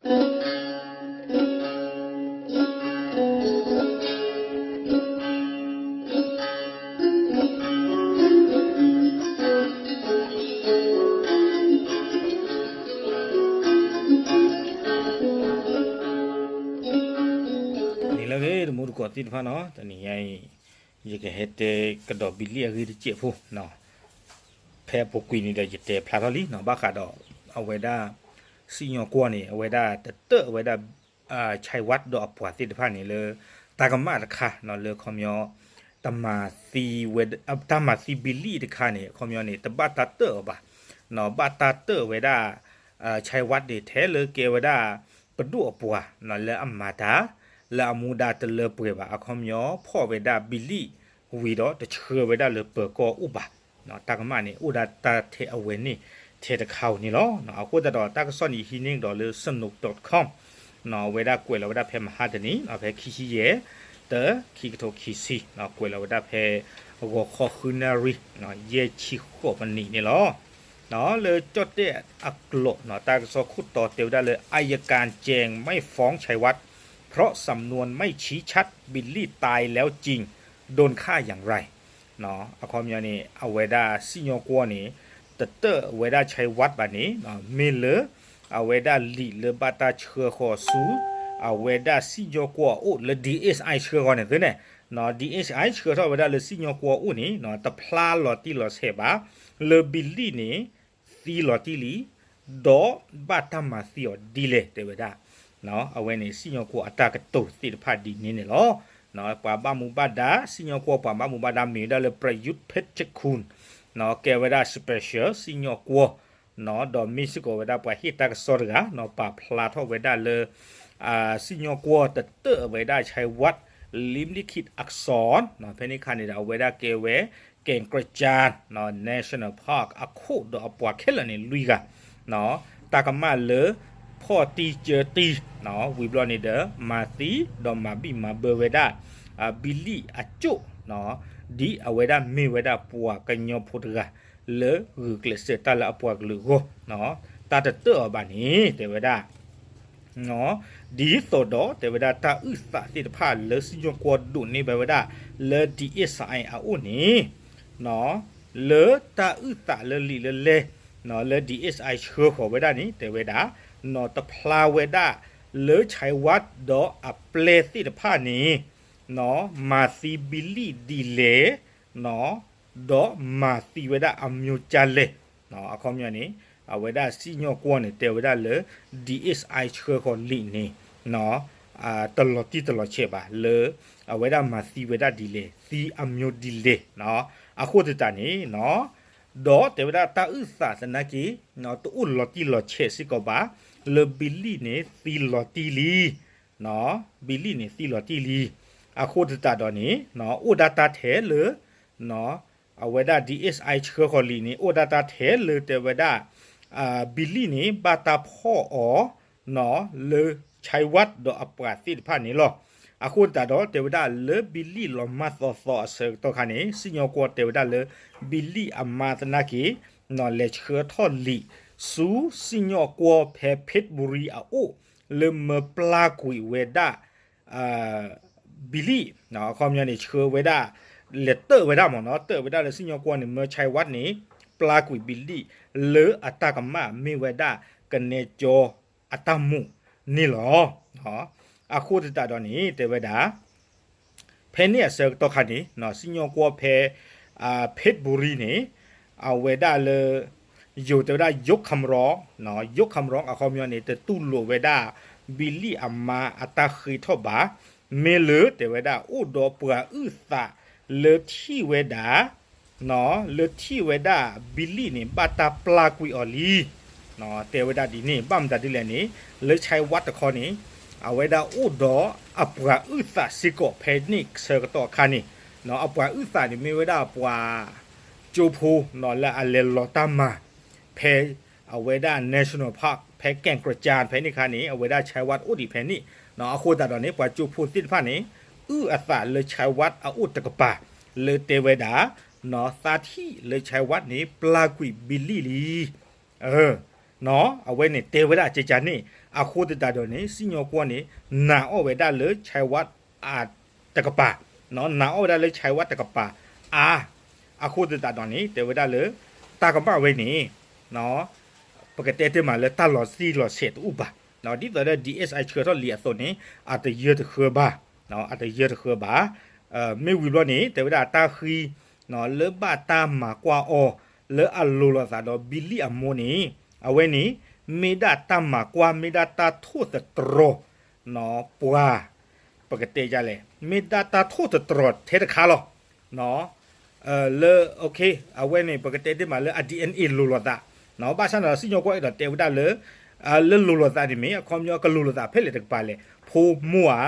န့ၣ်လၢအဂ့ၤ တမူတကိးသ့ၣ်တဖၣ်နီၤ, တနံၤညါအံၤ ယကဟဲတဲကဒီးဘံလံၣ်အဂ့ၢ်တစဲးဖိနီၤ, ဖဲအပူၤကွံာ်န့ၣ်ဒီး ယတဲဖျါထီၣ်လံနီၤ, ဘၣ်ဃးဒီး အဝဲဒၣ် စံၣ်ညီၣ်ကွီၢ်န့ၣ် အဝဲဒၣ်တတၢၣ်ဝဲဒၣ် ဆဲးဝးဒီးအပှၤသ့ၣ်တဖၣ်န့ၣ်လၢ တၢ်ကမၣ်တခါနီၤ, လၢအခီပညီ တမၤသံဝဲ တၢ်မၤသံဘံလံၣ်တခါန့ၣ် အခီပညီန့ၣ် တဘၣ်တၢ်တၢၣ်အီၤဘၣ်နီၤ, ဘၣ်တၢ်တၢၣ်ဝဲဒၣ် ဆဲးဝးန့ၣ် ထဲလၢကဲဝဲဒၣ် ပဒိၣ်အပှၤနီၤ လၢအမၤတၢ် လၢအမူဒါတလၢပှဲၤဘၣ် အခီပညီ ဖီၣ်ဝဲဒၣ်ဘံလံၣ်ဝံၤဒီး တဆှၢဝဲဒၣ်လၢပၢၤကီၢ်အိၣ်ဘၣ်နီၤ, တၢ်ကမၣ်န့ၣ် အိၣ်ဒၣ်တၢ်ထဲအဝဲန့ၣ် ထဲတခါဧိၤန့ၣ်လီၤ. အဃိသတးဒီး တၢ်ကစီၣ်န့ၣ် ယဟံးန့ၢ်ကဒီးလၢ Sanook dot com နီၤ, အဝဲဒၣ်ကွဲးလီၤဝဲဒၣ်ဖဲမဟါတနံၤ ဖဲခံဆံယဲၢ် တၢ ခံကထိခံဆံ ကွဲးလီၤဝဲဒၣ်ဖဲ ဂီၤခီဃုနၣ်ရံၣ် ယဲၢ်ဆံဃိးမံးနံးန့ၣ်လီၤ. လၢကၠီၣ်တဲၣ်အကျိာ်နီၤ တၢ်ကစီၣ်ခိၣ်တီတဲဝဲဒၣ်လၢ อัยการแจ้งไม่ฟ้องชัยวัฒน์ เพราะสำนวนไม่ชี้ชัดบิลลี่ตายแล้วจริง โดนฆ่าอย่างไร အခီပညီန့ၣ် အဝဲဒၣ်စံၣ်ညီၣ်ကွီၢ်န့ၣ် တတၢၣ်ဝဲဒၣ်ဆဲးဝးဘၣ်န့ၣ် မ့ၢ်လၢ အဝဲဒၣ်လံာ်လၢဘၣ်တၢ်ဆှၢဃီၤဆူ အဝဲဒၣ်စံၣ်ညီၣ်ကွီၢ်အအိၣ်လၢ DHI ဆှၢဃီၤန့ၣ်သုန့ၣ် DHI ဆှၢထီၣ်ဝဲဒၣ်လၢစံၣ်ညီၣ်ကွီၢ်အအိၣ်န့ၣ် တဖျါလီၤတံၢ်လီၤဆဲးဘၣ် လၢဘံလံၣ်န့ၣ် သံလီၤတံၢ်လံ ဒီးဘၣ်တၢ်မၤသံအီၤဒ်လဲၣ် တဲဝဲဒၣ် အဝဲန့ၣ် စံၣ်ညီၣ်ကွီၢ်အတၢ်ကတိၤသ့ၣ်တဖၣ်ဒ်န့ၣ်န့ၣ်လီၤ. ပှၤဘၣ်မူဘၣ်ဒါ စံၣ်ညီၣ်ကွီၢ်ပှၤဘၣ်မူဘၣ်ဒါမ့ၢ်ဝဲဒၣ်လၢ ပြယူး ပ့းခူၣ် ကဲဝဲဒၣ် special စံၣ်ညီၣ်ကွီၢ် ဒီးမ့ၢ်စ့ၢ်ကီးဝဲဒၣ်ပှၤဟ့ၣ်တၢ်ကစီၣ်တဂၤ ပာ်ဖျါထီၣ်ဝဲဒၣ်လၢ စံၣ်ညီၣ်ကွီၢ်တတၢၣ်ဝဲဒၣ်ဆဲးဝး လံမလံခံးအကစီၣ် ဖဲန့ၣ်အခါန့ၣ်ဒီး အဝဲဒၣ်ကဲဝဲ ကဲၣ်ကြၢၢ်ကၠၣ် National Park အခိၣ်ဒီးအပှၤခဲလၢာ်န့ၣ်လွံၢ်ဂၤ တၢ်ကမၣ်လၢ ဖီၣ်တံၢ်စၢတံၢ် ဝံၤဘျီန့ၣ်ဒီး မၤသံ ဒီးမၤဘံၣ်မၤဘၢဝဲဒၣ် ဘံလံၣ်အကၠိၣ် ဒ်အဝဲဒၣ်မ့ၢ်ဝဲဒၣ်ပှၤကညီဖိတဂၤ လၢဂုာ်ကျဲးစၢးတၢ်လၢအပှၤကလုာ်အဂီၢ် တၢ်တတၢၣ်အီၤဘၣ်န့ၣ် တဲဝဲဒၣ် ဒ်သိးဒီး တဲဝဲဒၣ်တၢ်အုၣ်သးသ့ၣ်တဖၣ်လၢစံၣ်ညီၣ်ကွီၢ်ဒိးန့ၢ်ဘၣ်ဝဲဒၣ် လၢ DHI အအိၣ်န့ၣ် လၢတၢ်အုၣ်သးလၢလံာ်လၢလဲၢ် လၢ DHI ဆှၢဃီၤဝဲဒၣ်န့ၣ် တဲဝဲဒၣ် နီၢ်တဖျါဝဲဒၣ် လၢဆဲးဝးဒီးအပျဲၢ်သ့ၣ်တဖၣ်န့ၣ် မၤသံဘံလံၣ်ဒ်လဲၣ် ဒီးမၤသံဝဲဒၣ်အမျိုးကၢ်လဲၣ် အခီပညီန့ၣ် အဝဲဒၣ်စံၣ်ညီၣ်ကွီၢ်န့ၣ် တဲဝဲဒၣ်လၢ DHI ဆှၢဃီၤလံာ်န့ၣ် တလီၤတံၢ်တလီၤဆဲးဘၣ်လၢ အဝဲဒၣ်မၤသံဝဲဒၣ်ဒ်လဲၣ် သံအမျိုးဒ်လဲၣ် အဃိသတးန့ၣ် ဒီးတဲဝဲဒၣ်တၢ်အုၣ်သးသနာ်က့ တအိၣ်လီၤတံၢ်လီၤဆဲးစ့ၢ်ကီးဘၣ် လၢဘံလံၣ်န့ၣ်သံလီၤတံၢ်လံ ဘံလံၣ်န့ၣ်သံလီၤတံၢ်လံ အဃိသတးဒီးန့ၣ် အိၣ်ဒၣ်တၢ်ထဲလၢ အဝဲဒၣ် DHI ဆှၢဃီၤလံာ်န့ၣ် အိၣ်ဒၣ်တၢ်ထဲလၢတဲဝဲဒၣ် ဘံလံၣ်န့ၣ် ဘၣ်တၢ်ဖီၣ်အီၤ လၢဆဲးဝးဒီးအပှၤသ့ၣ်တဖၣ်န့ၣ်လီၤ. အဃိသတးဒီး တဲဝဲဒၣ်လၢဘံလံၣ်လီၤမၢ်သီသီအဆၢကတီၢ်ခါန့ၣ် စံၣ်ညီၣ်ကွီၢ်တဲဝဲဒၣ်လၢ ဘံလံၣ်အမါသနာ်က့ လဲၤဆှၢထီၣ်လံာ် ဆူစံၣ်ညီၣ်ကွီၢ်ဖဲ เพชรบุรี အအိၣ် လၢမၢပျၢ်ကွံာ်ဝဲဒၣ် ဘံလံၣ် အခီပညီန့ၣ် ဆှၢဝဲဒၣ် လဲၤတၢၣ်ဝဲဒၣ်မ့ၢ်နီၤ တၢၣ်ဝဲဒၣ်လၢစံၣ်ညီၣ်ကွီၢ်န့ၣ် မၢဆဲးဝးန့ၣ် ပျၢ်ကွံာ်ဘံလံၣ် လၢအတၢ်ကမၣ်မ့ၢ်ဝဲဒၣ် ကနဲကၠီအတၢ်မိၣ်န့ၣ်လီၤ. အဃိသတးဒီးန့ၣ် တဲဝဲဒၣ် ဖဲန့ၣ်အဆၢကတီၢ်ခါန့ၣ် စံၣ်ညီၣ်ကွီၢ်ဖဲ เพชรบุรี န့ၣ် အဝဲဒၣ်လၢ ယိၤတဲဝဲဒၣ် ยกคำร้อง ยกคำร้อง အခီပညီန့ၣ် တတူၢ်လိာ်ဝဲဒၣ် ဘံလံၣ်အမါအတၢ်ဃ့ထီၣ်ဘၣ် မ့ၢ်လၢတဲဝဲဒၣ် အိၣ်ဒီးပှၤအုၣ်သးလၢထံၣ်ဝဲဒၣ် လၢထံၣ်ဝဲဒၣ် ဘံလံၣ်န့ၣ် ဘၣ်တၢ်ပျၢ်ကွံာ်အီၤလံ တဲဝဲဒၣ်ဒ်န့ၣ် ဘၣ်မတၤဒ်လဲၣ်န့ၣ် လၢဆဲးဝးတခီန့ၣ် အဝဲဒၣ်အိၣ်ဒီးအပှၤအုၣ်သးစ့ၢ်ကီးဖဲန့ၣ်ဆၢကတီၢ်အခါန့ၣ် အပှၤအုၣ်သးန့ၣ်မ့ၢ်ဝဲဒၣ်ပှၤ ကၠိဖိ လၢအလဲၤလီၤတၢ်မၤ ဖဲ အဝဲဒၣ် National Park ဖဲ ကဲၣ်ကြၢၢ်ကၠၣ် ဖဲန့ၣ်ခါန့ၣ် အဝဲဒၣ်ဆဲးဝးအိၣ်ဒံးဖဲန့ၣ် အဃိသတးဒီးန့ၣ် ပှၤကၠိဖိသ့ၣ်တဖၣ်န့ၣ် အုၣ်အသးလၢဆဲးဝးအအိၣ်တကပၤ လၢတဲဝဲဒၣ် သးထံၣ်လၢဆဲးဝးန့ၣ် ပျၢ်ကွံာ်ဘံလံၣ်လံ အဝဲန့ၣ်တဲဝဲဒၣ်ကဲကန့ၣ် အဃိသတးဒီးန့ၣ် စံၣ်ညီၣ်ကွီၢ်န့ၣ် နာ်အီၣ်ဝဲဒၣ်လၢ Chai Wat တကပၤ, နာ်အီၣ်ဝဲဒၣ်လၢ Chai Wat တကပၤအါ, အဃိသတးဒီးန့ၣ် တဲဝဲဒၣ်လၢ တၢ်ကမၣ်ဝဲန့ၣ် ပကတဲတ့ၢ်မးလၢတၢ်လီၤတံၢ်လီၤဆဲးတအိၣ်ဘၣ်, ဒ်သိးဒီး DSI ဆှၢထီၣ်လံအသိးန့ၣ် အတယၢတဃၢဘၣ်, အတယၢတဃၢဘၣ်. မ့ၢ်ဝံၤဘျီန့ၣ် တဲဝဲဒၣ်တၢ်ဃံ လၢဘၣ်တၢ်မၤကွၢ်အီၤ လၢအလိၤလိာ်သးဒီး Billy အမိၢ်န့ၣ် အဝဲန့ၣ် မ့ၢ်ဒၣ်တၢ်မၤကွၢ် မ့ၢ်ဒၣ်တၢ်ထိၣ်သတြီၤ ပှၤ ပကတဲဒ်လဲၣ် မ့ၢ်ဒၣ်တၢ်ထိၣ်သတြီၤထဲတခါလီၤ. လၢ အဝဲန့ၣ် ပကတဲတ့ၢ်မးလၢအ DNA လိၤလိာ်သး, ဘၣ်ဆၣ်န့ၣ်ဒီး စံၣ်ညီၣ်ကွီၢ်အဲၣ်ဒိးတဲဝဲဒၣ်လၢ လၢလိၤလိာ်သးန့ၣ်မ့ၢ် အခီပညီကလိၤလိာ်သးဖဲလဲၣ်တကပၤလဲၣ်, ဖိမိၢ်ဧါ,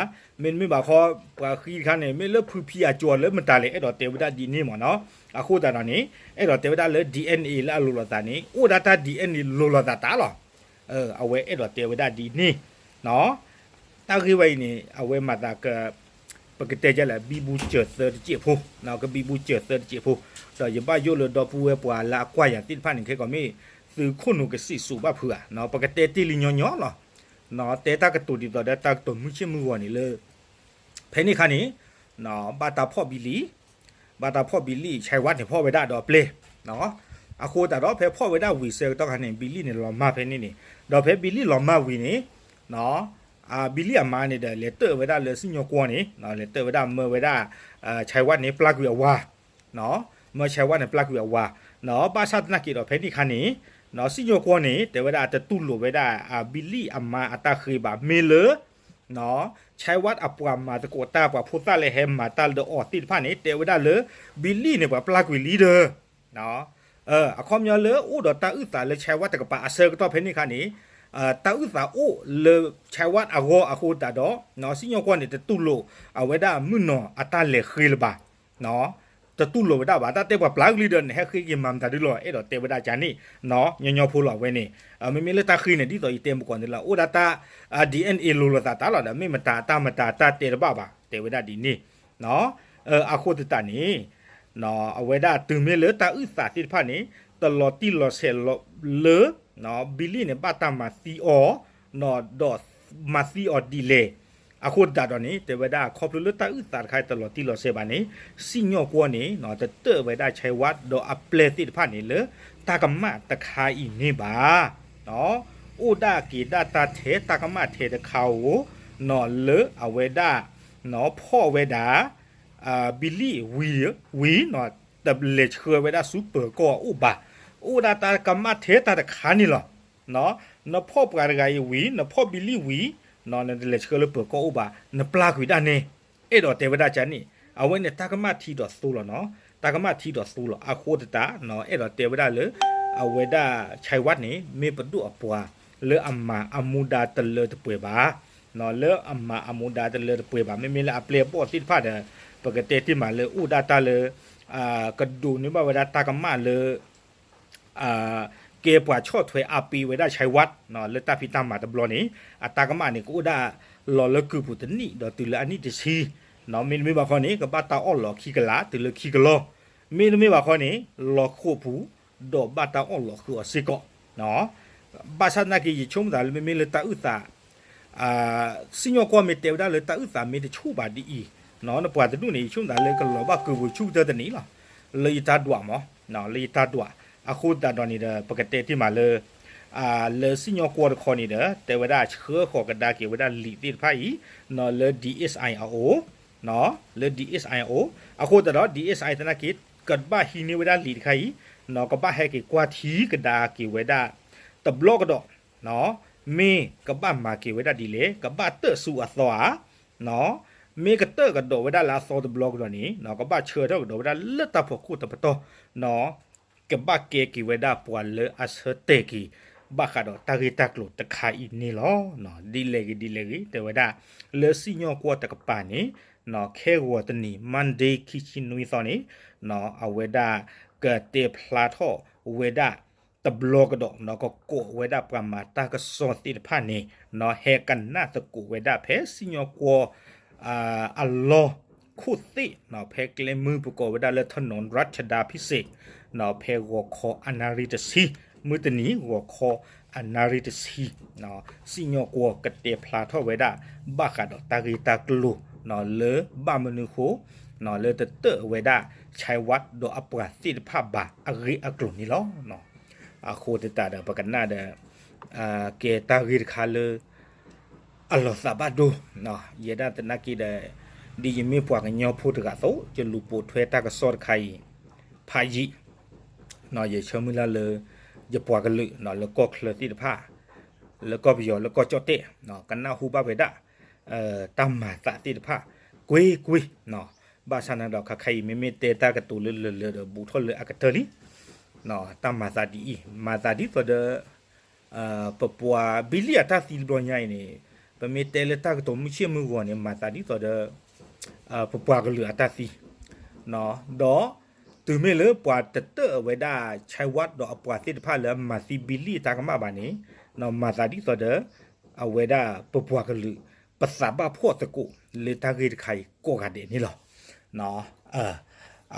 မ့တမ့ၢ်ဘၣ်ခီ ပှၤဃံတခါန့ၣ် မ့ၢ်လၢဖုဖံအကၠီၤလၢမတၤလဲၣ် အဲၣ်ဒိးတဲဝဲဒၣ်ဒ်န့ၣ်မ့ၢ်နီၤ. အဃိသတးဒီးန့ၣ် အဲၣ်ဒိးတဲဝဲဒၣ်လၢ DNA လၢအလိၤလိာ်သးန့ၣ် အိၣ်ဒၣ်တၢ် DNA လိၤလိာ်သးတၢ်လီၤ. အဝဲအဲၣ်ဒိးတဲဝဲဒၣ်ဒ်န့ၣ် တၢ်ဂ့ၢ်ဝဲအံၤန့ၣ် အဝဲမၤသးက ပကတဲဒ်လဲၣ် ဘံဘူစၢၤသၢတစဲးဖိ, ကဘံဘူစၢၤသၢတစဲးဖိ, ဒီးယဘၣ်ယိၣ်လၢဒီပုၢ်ဝဲၢ်ပှၤလၢအကွၢ်ယၤသ့ၣ်တဖၣ်န့ၣ် ခဲကီးမ့ၢ်သုခိၣ်နူာ်ကစံးစိးဘၣ်ဖုးဧါ, ပကတဲတ့ၢ်လံညီညီလီၤ. တဲတၢ်ကတိၤဒ်သိးဒီးတၢ်ကတိၤမုၢ်ဆ့ၣ်မုၢ်ဂီၤန့ၣ်လၢ ဖဲန့ၣ်အခါန့ၣ် ဘၣ်တၢ်ဖီၣ်ဘံလံ ဘၣ်တၢ်ဖီၣ်ဘံလံ ဆဲးဝါန့ၣ်ဖီၣ်ဝဲဒၣ်ဒီးအပျဲၢ်, အဃိသတးဒီးဖဲဖီၣ်ဝဲဒၣ်ဝံၤဆၢကတီၢ်ခါန့ၣ် ဘံလံန့ၣ်လီၤမၢ်ဖဲန့ၣ်န့ၣ်, ဒီးဖဲဘံလံလီၤမၢ်ဝံၤန့ၣ် ဘံလံအမါန့ၣ်ဒီး လဲၤတၢၣ်ဝဲဒၣ်လၢစံၣ်ညီၣ်ကွီၢ်န့ၣ် လဲၤတၢၣ်ဝဲဒၣ်မၢဝဲဒၣ် ဆဲးဝါန့ၣ် ပျၢ်ကွံာ်အဝၤ, မၢဆဲးဝါန့ၣ် ပျၢ်ကွံာ်အဝၤ, ဘၣ်ဆၣ်သနာ်က့ဒီးဖဲန့ၣ်အခါန့ၣ် စံၣ်ညီၣ်ကွီၢ်န့ၣ် တဲဝဲဒၣ်တတူၢ်လိာ်ဝဲဒၣ် ဘံလံအမါအတၢ်ဃ့ဘၣ် မ့ၢ်လၢ ဆဲးဝါအပှၤမၤသကိးတၢ် ပှၤဖိသၣ်လၢဟဲမၤတၢ်လၢအီၤသ့ၣ်တဖၣ်န့ၣ် တဲဝဲဒၣ်လၢ ဘံလံန့ၣ် ပှၤပျၢ်ကွံာ်လံဒီး အခီပညီလၢအိၣ်ဒီးတၢ်အုၣ်သးလၢဆဲးဝါတကပၤအဆၢကတီၢ်ဖဲန့ၣ်အခါန့ၣ် တၢ်အုၣ်သးအိၣ်လၢဆဲးဝါအဂီၢ်အဃိသတးဒီး စံၣ်ညီၣ်ကွီၢ်န့ၣ် တတူၢ်လိာ်အဝဲဒၣ်မုၢ်နီၢ်အတၢ်လဲၤဃ့လၢၤဘၣ် တတူၢ်လိာ်ဝဲဒၣ်ဘၣ် တၢ်တဲပှၤပျၢ်ကွံာ်လံဒီး နဟဲဃ့က့ၤမၤမတၤဒုလီၤ အဲၣ်ဒိးတဲဝဲဒၣ်ကန့ၣ် ညီညီဖိလီၤအဝဲန့ၣ် မ့မ့ၢ်လၢတၢ်ဃ့န့ၣ် ဒ်သိးယတဲမုၢ်ကီၢ်န့ၣ်လီၤ အိၣ်ဒၣ်တၢ် DNA လိၤလိာ်သးတၢ်လီၤဒီး မ့ၢ်မတၤတၢ်မတၤတၢ်တဲတဘၣ်ဘၣ် တဲဝဲဒၣ်ဒ်န့ၣ် အဃိသတးန့ၣ် အဝဲဒၣ်တုၤမ့ၢ်လၢတၢ်အုၣ်သးသ့ၣ်တဖၣ်န့ၣ် တလီၤတံၢ်လီၤဆဲးလၢ ဘံလံန့ၣ် ဘၣ်တၢ်မၤသံအီၤ ဒီးမၤသံအီၤဒ်လဲၣ် အဃိသတးဒီးန့ၣ် တဲဝဲဒၣ်ခီဖျိလၢတၢ်အုၣ်သးတခါတလီၤတံၢ်လီၤဆဲးဘၣ်န့ၣ် စံၣ်ညီၣ်ကွီၢ်န့ၣ် တတၢၣ်ဝဲဒၣ်ဆဲးဝါဒီးအပျဲၢ်သ့ၣ်တဖၣ်န့ၣ်လၢ တၢ်ကမၣ်တခါအံၤန့ၣ်ဘၣ် အိၣ်ဒၣ်က့ၤဒၣ်တၢ်ထဲတၢ်ကမၣ်ထဲတခါဧိၤ လၢအဝဲဒၣ် ဖီၣ်ဝဲဒၣ် ဘံလံဝံၤ ဝံၤ တလဲၤဆှၢဝဲဒၣ်ဆူပၢၤကီၢ်အအိၣ်ဘၣ် အိၣ်ဒၣ်တၢ်ကမၣ်ထဲတၢ်တခါန့ၣ်လီၤ. နဖီၣ်ပှၤတဂၤအံၤဝံၤ နဖီၣ်ဘံလံဝံၤ နတလဲၤဆှၢလၢပၢၤကီၢ်အိၣ်ဘၣ် နပျၢ်ကွံာ်ဒၣ်န့ၣ် အဲၣ်ဒိးတဲဝဲဒၣ်ကန့ၣ် အဝဲန့ၣ်တၢ်ကမၣ်ထံဒီးသိလီၤနီၤ တၢ်ကမၣ်ထံဒီးသိလီၤ အဃိသတး အဲၣ်ဒိးတဲဝဲဒၣ်လၢ အဝဲဒၣ်ဆဲးဝါန့ၣ် မ့ၢ်ပဒိၣ်အပှၤ လၢအမၤအမူဒါတလၢတပှဲၤဘၣ် လၢအမၤအမူဒါတလၢတပှဲၤဘၣ် မ့မ့ၢ်လၢအပျဲၢ်အဘီၣ်သ့ၣ်တဖၣ်ဒီး ပကတဲတ့ၢ်မးလၢအိၣ်ဒၣ်တၢ်လၢ ကဒိးန့ၢ်ဘၣ်ဝဲဒၣ်တၢ်ကမၣ်လၢ ကဲပှၤဆီၣ်ထွဲအါပ့ၤဝဲဒၣ်ဆဲးဝါ လၢတၢ်ဖံးတၢ်မၤတဘျီန့ၣ် အတၢ်ကမၣ်န့ၣ် ကအိၣ်ဒၣ်လီၤလၢကုၢ်ပူၤတနံၣ်ဒီးတုၤလၢအနံၣ်တဆံ မ့တမ့ၢ်ဘၣ်ခီန့ၣ် ကဘၣ်တၢ်အီၣ်လီၤခံကလးတုၤလၢခံကလီ မ့တမ့ၢ်ဘၣ်ခီန့ၣ် လီၤဃိာ်ပူၤ ဒီးဘၣ်တၢ်အီၣ်လီၤဃုာ်အီၤစ့ၢ်ကီး ဘၣ်ဆၣ်သနာ်က့ ယဆိကမိၣ်သးလၢမ့မ့ၢ်လၢတၢ်အုၣ်သး စံၣ်ညီၣ်ကွီၢ်မ့ၢ်တဲဝဲဒၣ်လၢတၢ်အုၣ်သးမ့ၢ်တဆူၣ်ဘၣ်ဒ်အံၤ နပှၤတဒူၣ်န့ၣ် ယဆိကမိၣ်သးလၢကလီၤဘၣ်ကုၢ်ပူၤဆူၣ်ကတၢၢ်တနံၤလီၤ လၢယတၢ်ဒွးမး လၢယတၢ်ဒွး အဃိသတးဒီးန့ၣ်ဒီး ပကတဲတ့ၢ်မးလၢ လၢစံၣ်ညီၣ်ကွီၢ်တခီန့ၣ်ဒီး တဲဝဲဒၣ်ဆှၢဃီၤကဒါက့ၤဝဲဒၣ်လံာ်သ့ၣ်တဖၣ်အံၤ လၢ DSI အအိၣ် လၢ DSI အအိၣ် အဃိသတးဒီး DSI သနာ်က့ ကဘၣ်ဟံးန့ၢ်ဝဲဒၣ်လံာ်တခါအံၤ ကဘၣ်ဟဲက့ၤကွၢ်ထံကဒါက့ၤဝဲဒၣ် တဘျီကဒီး မ့ၢ်ကဘၣ်မၤက့ၤဝဲဒၣ်ဒ်လဲၣ် ကဘၣ်တၢၣ်ဆူအသီဧါ မ့ၢ်ကတၢၣ်ကဒီးဝဲဒၣ်လၢအသီတဘျီကဒီးန့ၣ် ကဘၣ်ဆၢထၢၣ်ကဒီးဝဲဒၣ်လၢတၢ်ဖီခိၣ်တပတီၢ် ကဘၣ်ကဲက့ၤဝဲဒၣ်ပှၤလၢအဆၢတဲာ်က့ၤ ဘၣ်ဃးဒီးတၢ်ဂ့ၢ်တၢ်ကျိၤတခါအံၤန့ၣ်လီၤ. ဒ်လဲၣ်ဂ့ၤဒ်လဲၣ်ဂ့ၤ တဲဝဲဒၣ် လၢစံၣ်ညီၣ်ကွီၢ်တကပၤန့ၣ် ခဲဂီၤတနံၤ Monday ခံဆံနွံသီန့ၣ် အဝဲဒၣ်ကတဲဖျါထီၣ်ဝဲဒၣ် တဘျီကဒီး ကကိးဝဲဒၣ်ပှၤမၤတၢ်ကစီၣ်သ့ၣ်တဖၣ်န့ၣ် ဟဲကနၣ်သကိးဝဲဒၣ်ဖဲစံၣ်ညီၣ်ကွီၢ် အလီၢ်ခိၣ်သ့ၣ် ဖဲကျဲမုၢ်ပကိးဝဲဒၣ်လၢ ထနီၣ် ရၣ်ချဒါ ဖံစ့ၣ် ဖဲဂီၤခီအနၣ်ရံၣ်တဆံ မုၢ်တနံၤ ဂီၤခီ အနၣ်ရံၣ်တဆံ စံၣ်ညီၣ်ကွီၢ်ကတဲဖျါထီၣ်ဝဲဒၣ် ဘၣ်ဃးဒီးတၢ်ဂ့ၢ်တၢ်ကျိၤ လၢဘၣ်မနုၤဃိ လၢတတၢၣ်ဝဲဒၣ် ဆဲးဝးဒီးအပှၤသ့ၣ်တဖၣ်ဘၣ်အဂ့ၢ်အကျိၤန့ၣ်လီၤ. အဃိသတးဒီး ပကနၣ်ဒီး ကဲတၢ်ဂ့ၢ်တခါလၢ အလီၤသးဘၣ်ဒိ, ယဲဒၣ်သနာ်က့ဒီး ဒ်ယမ့ၢ်ပှၤကညီဖိတဂၤအသိး ယလူၤပိာ်ထွဲတၢ်ကစီၣ်တခါအံၤ ဖးယံာ်, ယဆၢမုၢ်လၢ်လၢ ယပှၤကလုာ် လၢကီၢ်ချၢသ့ၣ်တဖၣ် လၢကီၢ်ပယီၤ လၢကီၢ်ကၠီၣ်တဲၣ် ကနၢ်ဟူဘၣ်ဝဲဒၣ် တၢ်မၤသးသ့ၣ်တဖၣ် ကွ့ၢ်ကွ့ၢ်, ဘၣ်ဆၣ်န့ၣ်ဒီး ခါခါအံၤ မ့မ့ၢ်တဲတၢ်ကတိၤလၢလၢာ်လၢာ်ဒီး ဘူးထီၣ်လၢအကတၢၢ်လံ. တၢ်မၤသးဒ်အံၤ မၤသးဒ်သိးဒီး ပပှၤဘံလံၣ်အတၢ်သံတဘျီညါအံၤန့ၣ် ပမ့ၢ်တဲလၢတၢ်ကတိၤမုၢ်ဆ့ၣ်မုၢ်ဂီၤန့ၣ် မၤသးဒ်သိးဒီး ပပှၤကလုာ်အတၢ်သံ, ဒီးတုၤမ့ၢ်လၢပှၤတတၢၣ်ဝဲဒၣ် ဆဲးဝးဒီးအပှၤသ့ၣ်တဖၣ်လၢ မၤသံဘံလံၣ်အတၢ်ကမၣ်ဘၣ်န့ၣ် မၤသးဒ်သိးဒီး အဝဲဒၣ်ပပှၤကလုာ် ပသးဘၣ်ဖှီၣ်သကိးလၢတၢ်ဂ့ၢ်တခါအံၤကိးဂၤဒဲးန့ၣ်လီၤ.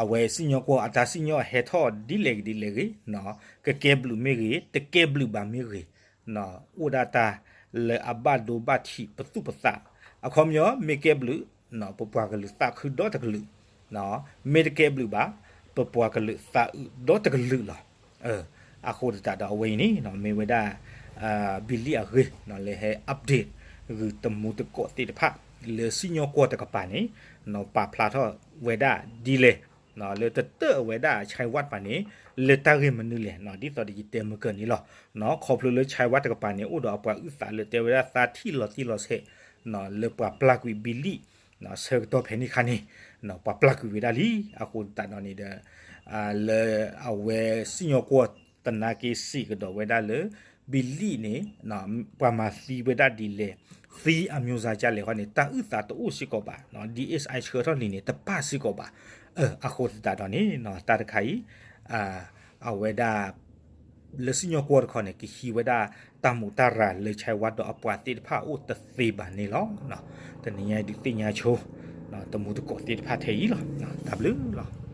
အဝဲစံၣ်ညီၣ်ကွီၢ်အတၢ်စံၣ်ညီၣ်ဟဲထီၣ်ဒ်လဲၣ်ဂ့ၤဒ်လဲၣ်ဂ့ၤ, ကကဲဘျုးမ့ၢ်ဂ့ၤ တကဲဘျုးဘၣ်မ့ၢ်ဂ့ၤ, အိၣ်ဒၣ်တၢ်လၢအဘၣ်ဒိဘၣ်ထံးပသူၣ်ပသး, အခီပညီမ့ၢ်ကဲဘျုး ပပှၤကလုာ်သးခုဒီတကလုာ်, မ့ၢ်တကဲဘျုးဘၣ် ပပှၤကလုာ်သးအုးဒီတကလုာ်လီၤ. အဃိသတးဒီးအဝဲအံၤန့ၣ် မ့ၢ်ဝဲဒၣ် ဘံလံၣ်အဂ့ၢ် လၢဟဲ update ဂုာ်တမူတကိးသ့ၣ်တဖၣ် လၢစံၣ်ညီၣ်ကွီၢ်တကပၤန့ၣ် ပာ်ဖျါထီၣ်ဝဲဒၣ်ဒ်လဲၣ် လၢတတၢၣ်ဝဲဒၣ် ဆဲးဝး ဘၣ်န့ၣ် လၢတၢ်ဂ့ၢ်မနုၤလဲၣ် ဒ်သိးဒီးယတဲမုၢ်ကၢၢ်န့ၣ်လီၤ. ခီဖျိလၢ ဆဲးဝး တကပၤန့ၣ် အိၣ်ဒီးအပှၤအုၣ်သးလၢတဲဝဲဒၣ်သးထံၣ်လီၤတံၢ်လီၤဆဲး လၢပှၤပျၢ်ကွံာ်ဘံလံၣ် ဆၢကတီၢ်ဖဲန့ၣ်အခါန့ၣ် ပှၤပျၢ်ကွံာ်ဝဲဒၣ်လံ. အဃိသတးဒီးန့ၣ်ဒီး လၢအဝဲစံၣ်ညီၣ်ကွီၢ်သနာ်က့စံးကဒီးဝဲဒၣ်လၢ ဘံလံၣ်န့ၣ် ပှၤမၤသံဝဲဒၣ်ဒ်လဲၣ် သံအမျိုးအစားဒ်လဲၣ်ဃီန့ၣ် တၢ်အုၣ်သးတအိၣ်စ့ၢ်ကီးဘၣ်, DHI ဆှၢထီၣ်လံန့ၣ် တပၣ်စ့ၢ်ကီးဘၣ်. အဃိသတးဒီးန့ၣ် တၢ်တခါအံၤ အဝဲဒၣ် လၢစံၣ်ညီၣ်ကွီၢ်တခီန့ၣ် ကဟံးဝဲဒၣ်တၢ်မူးတၢ်ရၤလၢ ဆဲးဝး ဒီးအပှၤသ့ၣ်တဖၣ်အအိၣ်တသ့ဘၣ်န့ၣ်လီၤ. တနံၤညါအံၤဒုးသ့ၣ်ညါဆိ တမူတကိးသ့ၣ်တဖၣ်ထဲအံၤလီၤ. တၢ်ဘျုးလီၤ.